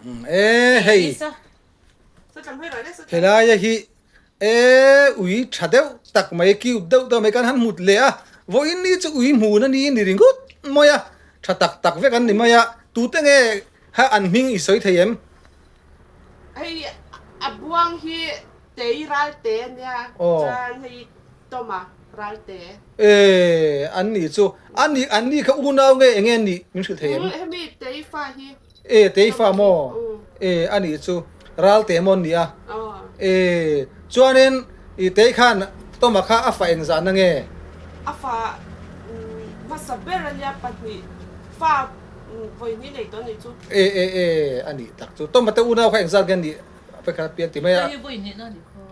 E hei helaia hi e ui tha deuh tak mai cute deuh deuh mai kan han hmut leh a vawiin ni chu ui hmun a ni ni ringawt mai a tha tak tak vek an ni mai a tute nge ha an hming i sawi thei em? Hei a buang hi Tei Ralte a nia chuan hei Toma Ralte. E an ni chu an ni an ni kha unau nge enge an nih min hrilh thei em? Hemi Tei fa hi. E Tei fa maw? E a nih chu Ralte maw an nih a? E chuanin i Tei khan Toma kha a fa engzahna nge? A fa hmasa ber a nia pahnih fa vawi hnih nei tawh a nih chu. E e e a nih tak chu Toma te unau kha engzat nge an nih? Vekhat pian ti mai a. Hei vawi hnihna a nih kha.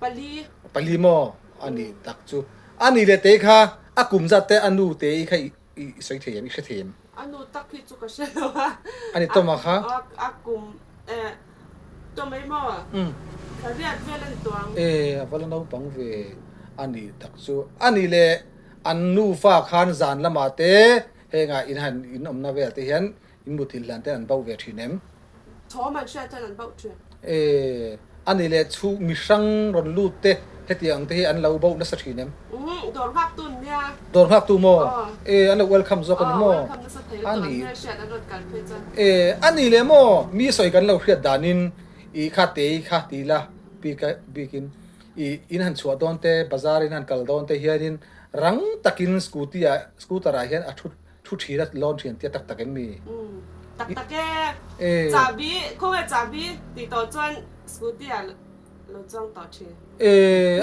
Pali. Pali maw? A nih tak chu. A nih leh tei kha a kum zat te a nu te i kha i sawi thei em? I hre thei em? A nu tak hi chu ka hre lo a. A ni Toma kha? A kum eh Toma i maw? Thla riat vel a ni tawh ang. Eh a va la naupang ve. A nih tak chu. A nih leh an nufa khan zan lamah te hengah in han in awmna vel te hian in muthilh hlan te an bauh ve thin em? Thawm an hriat chuan an bauh thin. E, a ni leh chhung mi hrang rawn lut te hetiang ang te hi an lo bauh nasa thin em? Umm, dawr nghak tu an nia. Dawr nghak tu maw? E, an lo welcome zawk a ni maw? Aw, welcome nasa thei lutuk an hmelhriat an rawn kal phei chuan. E, a ni leh maw? Mi sawi kan lo hriat danin i kha te i kha ti la bik a bikin i in han chhuah dawn te bazar in han kal dawn te hianin rang takin scooty ah scooter ah hian a thu Thu ṭhin a lawn ṭhin tia tak tak em mi? Umm tak tak e. Chahbi, khawnge chahbi tih tawh chuan scooty ah lo chuang tawh ṭhin. E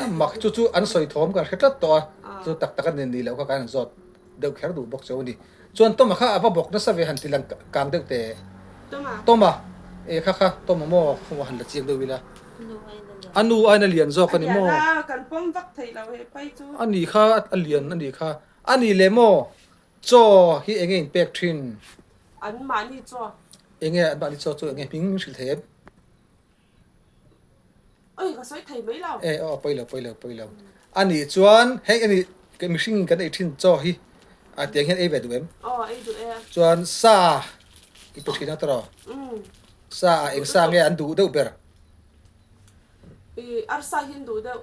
a mak chu chu an sawi thawm kan hre tlat tawh a, chu tak tak a ni ni loh kha kan han zawt deuh kher duh bawk cheu a ni. Chuan Toma kha a va bawk nasa ve han ti lang kang deuh teh. Toma. Toma, e kha kha Toma maw khawngaw han la chiang deuh ila. A nu aiin a lian zawk a ni maw? A lian a, kan pawm vak thei lo he pai chu. A ni kha a lian a ni kha. A ni leh maw? Chaw hi enge in pek thin? An mahni chaw. Enge an mahni chaw chu enge hming min hrilh thei em? Oi ka sawi thei mai lo. E aw pawi lo pawi lo pawi lo. A nih chuan hei a nih mihring in kan ei thin chaw hi a tiang hian ei ve duh em? Aw ei duh e. Chuan sa i pe thin a tawh raw? Sa ah eng sa nge an duh deuh ber? I arsa hi an duh deuh.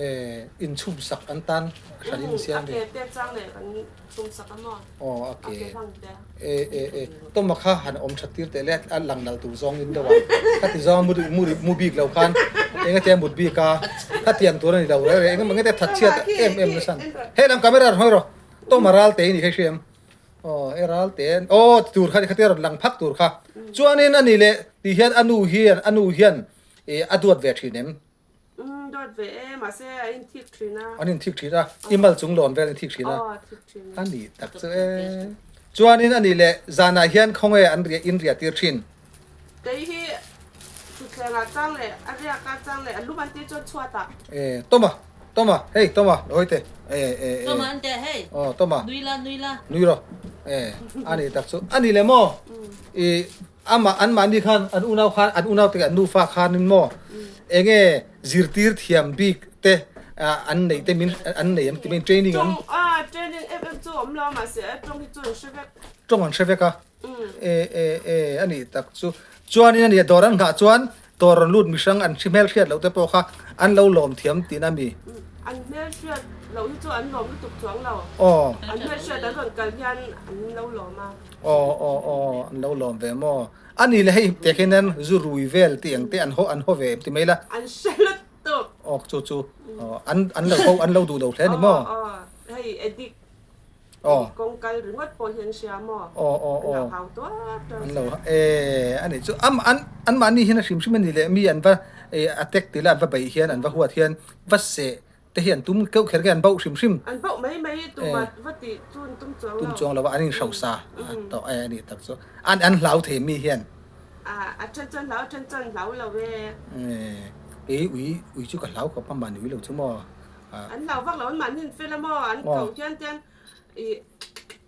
Eh, in chhum sak an tan hran in siam ve. A ke te chang leh kan chhum sak a maw? Aw, a ke. A ke hlang te. E e e, Toma kha han awm that tir teh le, a lang nal tur zawng in deuh a. Khati zawng mu mu mu bik lo khan eng ate a mut bik a, khatiang tur a ni lo reng reng, engemaw engate that chhiat em em nasa. Hei lam camera rawn hawi rawh, Toma ral te i ni kha i hria em? Aw, e ral te, aw ti tur kha ni khatia rawn lang phak tur kha. Chuanin a ni leh ti hian a nu hian a nu hian E a duat ve thin em? Umm duat ve e, mahse a in thik thin a. An in thik thin a, i mal chung lawn vel in thik thin a. Aw thik thin a. A nih tak chu e. Chuanin a nih leh zanah hian khawnge an riah in riah tir thin? Kei hi thutthleng ah chang leh a riak ah chang leh a lum an tir chuan chhuat ah. E Toma, Toma, hei Toma, lo hawi teh. E e e. Toma an teh hei. Aw Toma. Nui la, nui la. Nui rawh. E a nih tak chu. A nih leh maw? I Amah anmahni khan an unau khan an unau te an nufa khanin maw enge zirtir thiam bik te an neih te min an nei em ti mai training an Tawng a training em em chu awm lo a mahse a tawng hi chu an hre vek. Tawng an hre vek a e e e a nih tak chu chuanin a nia dawr an nghah chuan dawr rawn lut mihrang an hri hmel hriat loh te pawh kha an lo lawm thiam tihna a mi. An hmel hriat loh hi chu an lawm lutuk chuang lo. Aw. An hmel hriat an rawn kal hian an lo lawm a. Aw aw aw an lo lawm ve maw? A ni le hei teh khian hian zu rui vel tih ang te an haw an haw ve em ti mai la. An hre lutuk. Aw chu chu aw an an lo ho an lo duh lo hle a ni maw? Aw aw hei addict Aw. kawng kal ringawt pawh hi an hria maw? Aw aw An lo aw. hau tuar tuar An lo e a nih chu am an an mahni hian a hrim hrim a ni le mi an va e attack ti la an va beih hian an va huat hian va seh te hi an tum keuh kher kher an bauh hrim hrim. An bauh mai mai tuma va tih chu an tum chuang lo. Tum chuang lo a, an inhrosa tawh e a nih tak chu. An an hlau thei mi hian. A a then chuan hlau a then chuan hlau lo e. E ui ui chu ka hlau khawp a mahni ui lo chu maw. An hlau vak lo an mahni an fel a maw an koh hian te i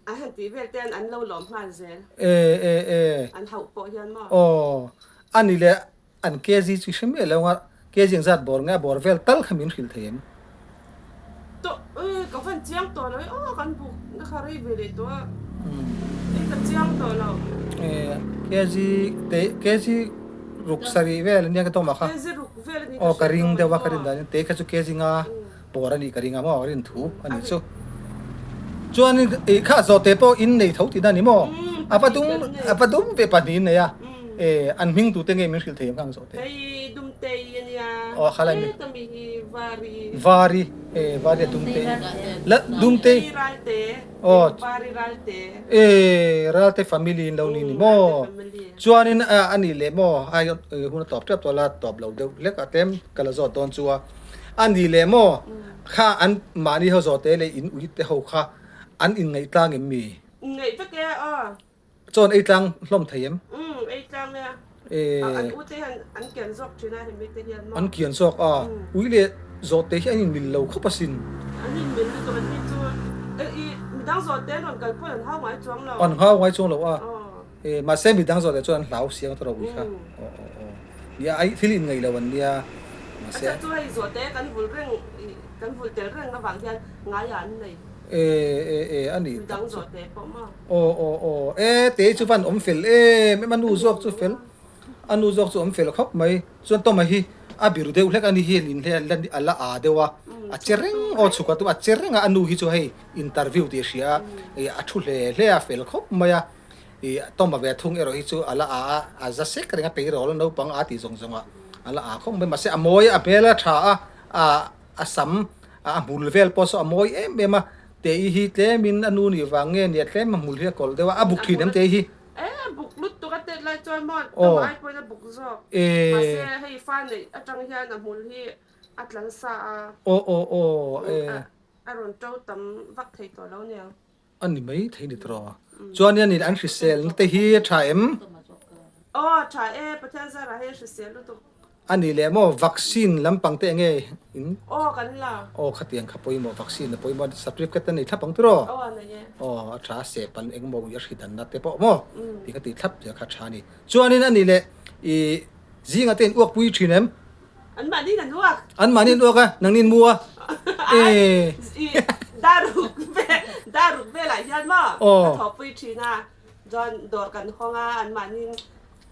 an han tih vel te an lo lawm nghal zel. E e e. An hauh pawh hian maw. Aw a ni leh An kg chu i hre miah lo a, kg ang zat bawr nge a bawr vel tal kha min hrilh thei em? Tawh e, ka van chiang tawh lo e, aw kan buk na kha rei ve leh tawh a. Ei ka chiang tawh lo. Kg te kg ruk sarih vel ania ka tawm ah kha. Kg ruk vel ani Aw ka ring deuh a ka rin dan in te kha chu kg nga pawr anih ka ring a maw ka rin thu anih chu. Chuan in ih kha zawhte pawh in nei tho tihna ani maw? A va dum a va dum ve pahnih in nei a e an hming tute nge min hrilh thei ang kha ang zawhte. Hei dumtei ania Aw khalai mi. Heta mi hi vari. Vari e vari a dumtei la dumtei. Ralte. Aw. Vari Ralte. E Ralte family in lo ni ni maw? Chuanin a nih leh maw ai hun a tawp tep tawh la tawp lo deuh hlek a tlem ka la zawt dawn chu a. A nih leh maw kha an mahni ho zawh te leh in ui te ho kha an inngaih tlang em mi? Inngaih vek e aw. Chawn ei tlang hlawm thei em? Umm ei tlang e. E. An u te hian an kian zawk thin a hemi te hian maw? An kian zawk a, ui leh zawh te hi an inmil lo khawp asin. An inmil lutuk an ni chu i midang zawh te an rawn kal pawn an hau ngai chuang lo. An hau ngai chuang lo a, e mahse midang zawh te chuan an hlau siang tawh lo ui kha. Aw aw aw nia ai thil inngaih lo an nia mahse. A chhan chu hei zawh te kan vul reng kan vul tel reng avang hian ngaiah an nei. E e e a nih tak Midang chu. zawh te pawh maw? Aw aw aw e te chu van awm fel em em a nu zawk chu fel a nu zawk chu awm fel khawp mai chuan Toma hi a bir deuh hlek a ni hi lin hle a la a deuh a a che reng aw chhuk a tum a che reng a a nu hi chu hei interview tih a hria a ih a thu hle hle a fel khawp mai a ih Toma ve thung erawh hi chu a la a a a za sek reng a peirawl naupang a tih zawng zawng ah a la a khawp mai mahse a mawi a hmel a tha a ah A sam a hmul vel pawh saw a mawi em em a, Tei hi tlemin a nu nih vang nge nia tlem a hmul hi a kawlh deuh a, a buk thin em Tei hi? E a buk lut tuk a tet lai chuan maw tam ai pawhin a buk zawk. Mahse hei fa neih atang hian a hmul hi a tlan sa a. Aw aw aw e. A rawn to tam vak thei tawh lo nia. A ni mai thei ni tawh. Chuan hian an hrisel na te hi a tha em? Aw tha e, Pathian zarah hian hrisel lutuk. A ni leh maw vaccine lampang te enge in? Aw kan la. Aw khatiang kha pawimawh vaccine a pawimawh certificate a nei thlap ang tiraw? Aw a nei e. Aw a tha seh pal engmaw ui a hri danna te pawh maw tih ka tih thlap zia kha tha a ni. Chuanin a ni leh i zinga te in uak pui thin em? An mahni an uak. An mahni an uak a, nangni an mu a. E. Daruk ve, daruk velah hian maw ka thawhpui thin a, chuan dawr kan hawng a, an mahni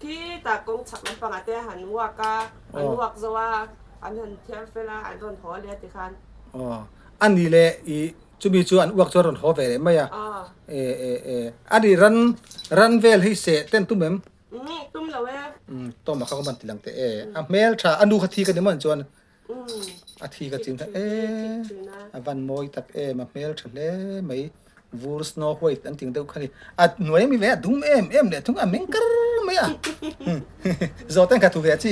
khitah kawng chhak lampangah te han uak a, an uak zo a, an han thiar fel a, an rawn haw leh a tikhan. Aw, a ni leh i chumi chu an uak chu an rawn haw ve leh mai a. E e e, a ni ran ran vel hei seh ten tum em? Umm tum lo e. Umm tawm a kha ka man ti lang teh e. A hmel tha a nu kha thi ka ni maw chuan. A thi ka ching e. A van mawi tak em a hmel tha hle mai. Vur snow white an ting deuh kha ni. A hnuai mi ve a dum em em leh thung a meng kar mai a. Zawhte an kha thu ve a chi.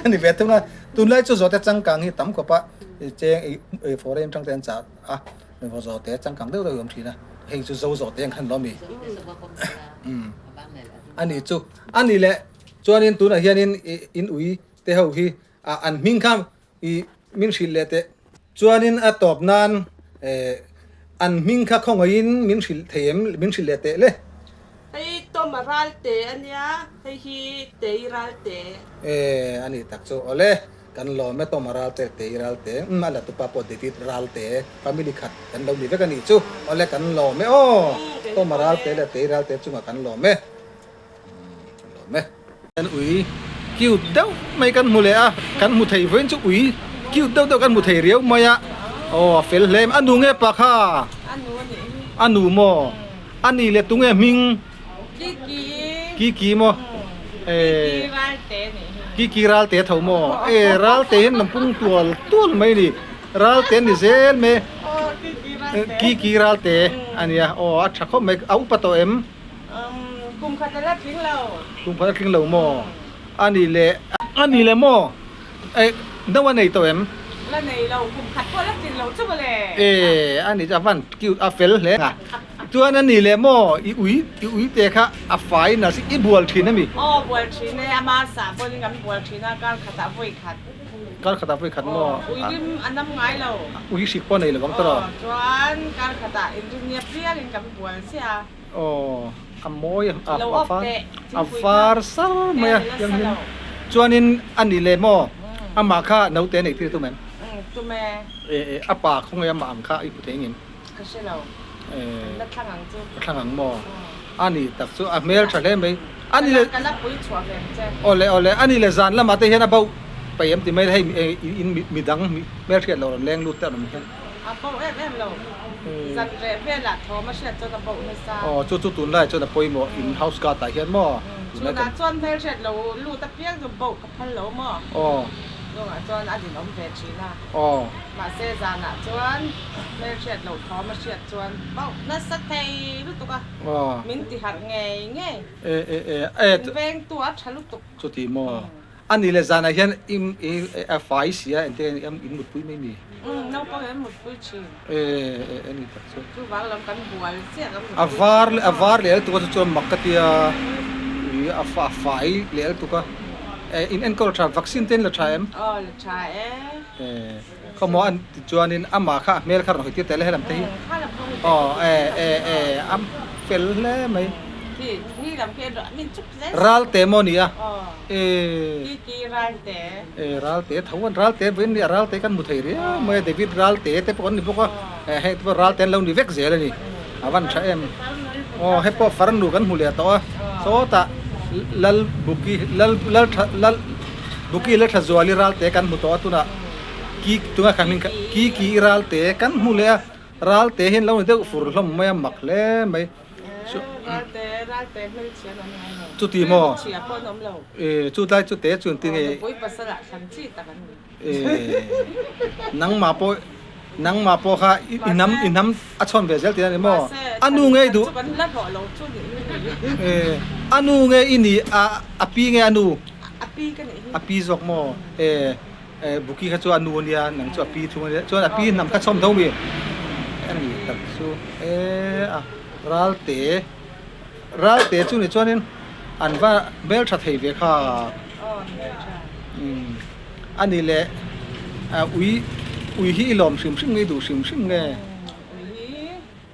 Ani ve thung a. Tunlai chu zawhte changkang hi tam khawp a cheng foreign tang te an chah a. Zawhte changkang deuh deuh hi awm thin a. Hei chu zo zawhte ang khan lo mi. A ni chu. A ni leh chuanin tunah hianin in ui te ho hi an hming kha i min hrilh leh teh. Chuanin a tawp nan an hming kha khawngaihin min hrilh thei em min hrilh leh teh le. Hei Toma Ralte a nia, hei hi Tei Ralte. E a ni tak chu awle. Kan lawm e Toma Ralte, Tei Ralte, umm a la tupa pawh David Ralte, family khat kan lo ni vek a nih chu. Awle kan lawm e aw, Toma Ralte leh Tei Ralte chungah kan lawm e. Umm kan lawm e. Kan ui cute deuh mai kan hmu leh a, kan hmu thei vawiin chu ui cute deuh deuh kan hmu thei riau mai a, aw a fel hle mai, a nu nge pa kha? A nu a nih hi. A nu maw? A ni leh tunge hming? Kiki. Kiki maw? Kiki Ralte nih hi. Kiki Ralte tho maw? E Ralte hian lam pung tual tual mai ni. Ralte ni zel mai. Aw Kiki Ralte. Kiki Ralte a nia. Aw a tha khawp mai. A upa tawh em? Kum khat a la tling lo. Kum khat a tling lo maw? A ni leh a ni leh maw? E no a nei tawh em? La nei lo, kum khat pawh la tlin lo chu mawle. E a ni chu a van cute a fel hle a. Chuan a ni leh maw i ui i ui te kha a fai nalh si i bual thin a mi? Aw bual thin e, ama sah pawhin kan bual thin a, kar khatah vawi khat. Kar khatah vawi khat maw? Aw ui rim a nam ngai lo. Ui hrik pawh nei lo ang tawh. Aw chuan kar khatah inrinnia piangin kan bual chiah a. Aw a mawi a a var a var sar mai a tiang hian chuanin a ni leh maw amah kha naute a neih tir tum em? Tum e. E e a pa khawnge amah ang kha i hmu thei ngin? Ka hre lo. Kan la thlang ang chu. Ka thlang ang maw? A ni tak chu a hmel tha hle mai. A ni le Ka la pui chhuah ve ang che. Awle awle a ni le zan lamah te hian a bauh paih em ti mai hei in midang hmelhriat lo rawn leng lut te an awm hian. A bauh em em lo. Zan reh velah thawm a hriat chuan a bauh nasa. Aw chu chu tunlai chuan a pawimawh in house guard ah hian maw? Chhunah chuan hmelhriat lo lut apiang chu bauh ka phal lo maw? Aw. Chungah chuan a dinawm ve thin a. Aw. Mahse zanah chuan hmelhriat loh thawm a hriat chuan bauh nasa thei lutuk a. Aw. Min ti harh ngei ngei. E e e e. Min vengtu a tha lutuk. Chuti maw? A ni le zanah hian i i a fai sia engte in mutpui mai mi? Umm naupang in mutpui thin. E e e ni tak chu. Chuvang lam kan bual chiah kan mutpui A var a var leh lutuk a chu chuan mak ka tia ui a a fai leh lutuk a. E in enkawl tha vaccine te in la tha em? Aw la tha e. E khawmaw an ti chuanin amah kha a hmel kha rawn hawi tir teh le helam te hi. Umm kha lam pawh hi Aw e e e a fel hle mai. Khi khi lam khi en rawh min chup zel. Ralte maw ni a? Aw. E. Ki ki ralte. E ralte tho an ralte vawiin nia ralte kan hmu thei riau mai a David ralte te pawh kan ni bawk a e hei te pawh ralte an lo ni vek zel a ni a van tha em aw hei pawh farnu kan hmu leh tawh a sawtah lal buki lal lal tha lal buki lal tha zuali ralte kan hmu tawh a tunah ki tunga khan hming kha ki ki ralte kan hmu leh a ralte hian lo ni deuh fur hlawm mai a mak hle mai. Chuti maw? E chu tlai chu te chuan tinge e nangmah pawh nangmah pawh kha i hnam i hnam a chhawn ve zel tih a ni maw? A nu ngei duh e a nu nge i nih a a pi nge a nu? A pi zawk maw? E e buki kha chu a nu a nia nang chu a pi thung a nia chuan a pi hnam kha chhawm tho mi a ni tak chu e a Ralte Ralte chu ni chuanin an va hmel tha thei ve kha umm a ni leh ah ui ui hi i lawm hrim hrim nge i duh hrim hrim nge. Ui hi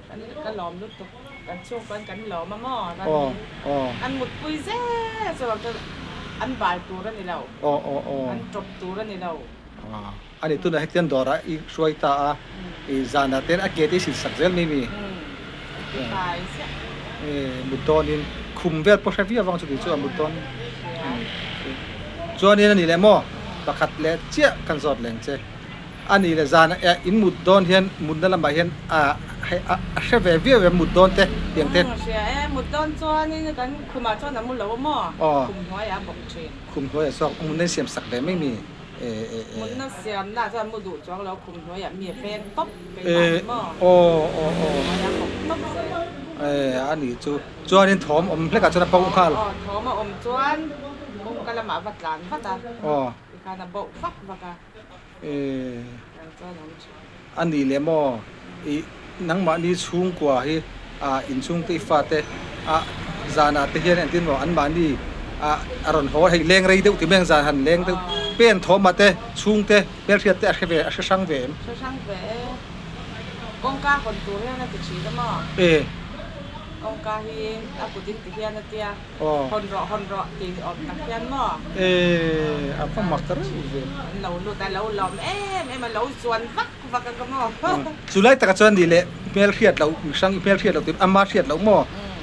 kan ka lawm lutuk kan chhung pawn kan lawm a maw ran hi an mutpui zel chuan an bal tur a ni lo an tawp tur a ni lo. A ni tunah hetiang dawrah i hruai ta a, i zanah ten a ke te i sin sak zel mai mi? E mut dawnin khum vel pawh hre viau vang chuti chu a mut dawn a ni. Chuanin a ni leh maw pakhat leh chiah kan zawt leng che. A ni leh zanah in mut dawn hian mutna lamah hian a a hre ve viau em mut dawn te tiang te? Hria e, mut dawn chuanin kan khumah chuan a mu lo a maw? Khum hnuaiah a bawk thin. Khum hnuaiah zawk mutna in siam sak ve mai mi? Mutna siamna chuan mu duh chuang lo khum hnuaiah mi a peng tawp keimah ni maw? Hnuaiah a bawk tawp zel. E a nih chu. Chuanin thawm awm hlekah chuan a bauh nghal. Aw thawm a awm chuan kawngka lamah va tlan vat a. Aw. Tikhan a bauh vak vak a. E. Tiang chuan a awm thin. A nih leh maw i nangmahni chhungkua hi ah inchhungte i fate ah zanah te hian engtin maw anmahni ah a rawn haw hei leng rei deuh ti mai ang zan han leng deuh pen thawmah te chhungte hmelhriat te a hre ve a hre hrang ve em? Hre hrang ve e. Kawngka hawn tur hian a ti thin a maw? E. Kawngka hi a kut in ti hian a tia. Hawn rawh, hawn rawh tih ni awm tak hian maw? E, a va mak ta reuh ve. An lo lut a, lo lawm em em a, lo zuan vak vak a ka maw? Chu lai takah chuan nih leh hmel hriat loh, mihrang i hmel hriat loh tih ama hriat loh maw?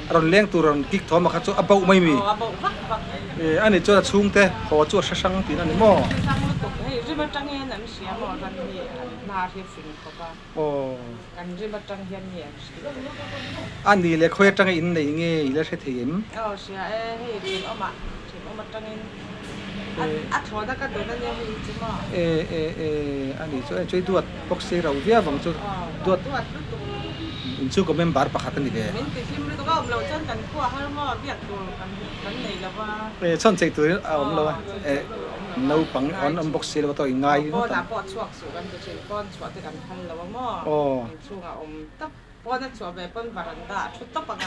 A rawn leng tur a rawn kik thawm a kha chu a bauh mai mi? Aw, a bauh vak vak. E, ani chuan a chhungte haw chu a hre hrang tihna a ni maw? A hre hrang lutuk. Hei rim atang hian an hria maw? Ran hi an hnar hi a fing khawp a. Aw. Kan rim atang hian nge an hrilh A ni leh khawi atanga in nei nge i la hre thei em? Aw hria e, hei thenawmah, thenawm atangin a thlawna ka dawn ania hei hi chu maw? E e e, a ni chu e, chu i duat bawk si rauh viau vang chu duat duat lutuk. Inchhungkaw member pakhat a ni ve. Min ti hlim lutuk a awm loh chuan kan khuah har maw biak tur kan kan nei lo va. E chhawn chei turin a awm lo a, e naupang an awm bawk si lo a tawh i ngai ngawt ang. Pawnah pawh chhuak suh kan ti thin, pawn chhuah te kan phal lo a maw? Inchhungah awm tawp, pawn a chhuah ve pawn varanda a thu tawp ang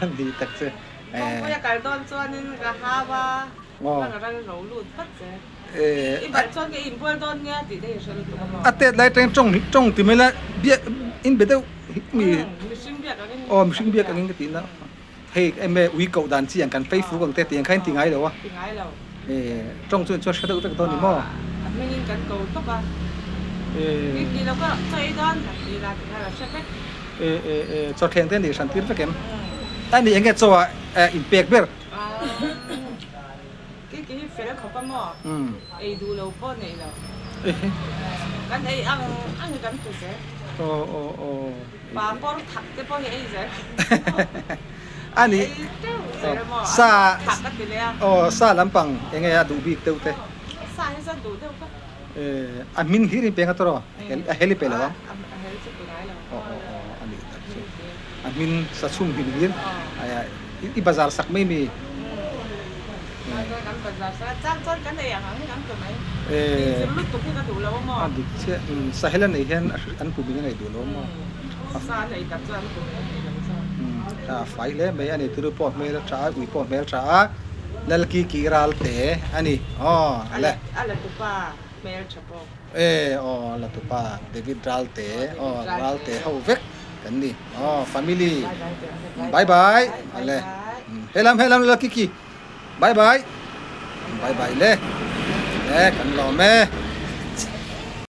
a. Ni tak che. Kawngpui a kal dawn chuanin ka hau a, ka ral ro lut vat che. I balh chuan ka inbual dawn nia tih te hi hre lutuk a maw? A tet lai atangin tawng tawng ti mai la, biak in be deuh mi. Mihring biak angin. Aw mihring biak angin ka tihna. Hei eme ui koh dan chi ang kan fei fuk ang te tih ang kha in ti ngai lo a. Ti ngai lo. E tawng chu chuan hre deuh vek dawn ni maw? A hmingin kan ko tawp a. Ni ti lo ka chaw ei dawn han ti la ti kha ka hre vek. E e e chawthleng te nih hran tir vek em? A nih enge chaw ah in pek ber? Ki ki hi fel khawp a maw? Ei duh lo pawh neih lo. Kan ei ang ang hi kan ti zel. Aw aw aw. Pa pawr thak te pawh hi ei zel. A nih. Ei teuh zel a maw? Sa. Thak a ti leh a. Aw sa lampang enge a duh bik deuh te? Sa hi chuan duh deuh ka. A hmin hlir in peng a tawrh aw? A hel i pe lo ang. A hel chu pe ngai lo. Aw aw aw a nih tak chu. A hmin sa chhum hmin hlir. I bazar sak mai mi. Kan bazar sak a chang chuan kan ei ang ang hi kan pe mai. Zir lutuk hi ka duh lo a maw? A dik chiah. Sa hel a neih hian an kum in a ngaih duh lo a maw? Sa a neih tak chuan an kum in a neih lo chuan. A fai hle mai a ni. Tunu pawh hmel a tha a, ui pawh hmel tha a. Lalki kih ral te a ni. Aw le. A la tupa hmel tha pawh. E aw la tupa David Ralte aw Ralte ho vek kan ni aw family bye bye ale helam helam la kiki bye bye bye bye le le kan lawm e.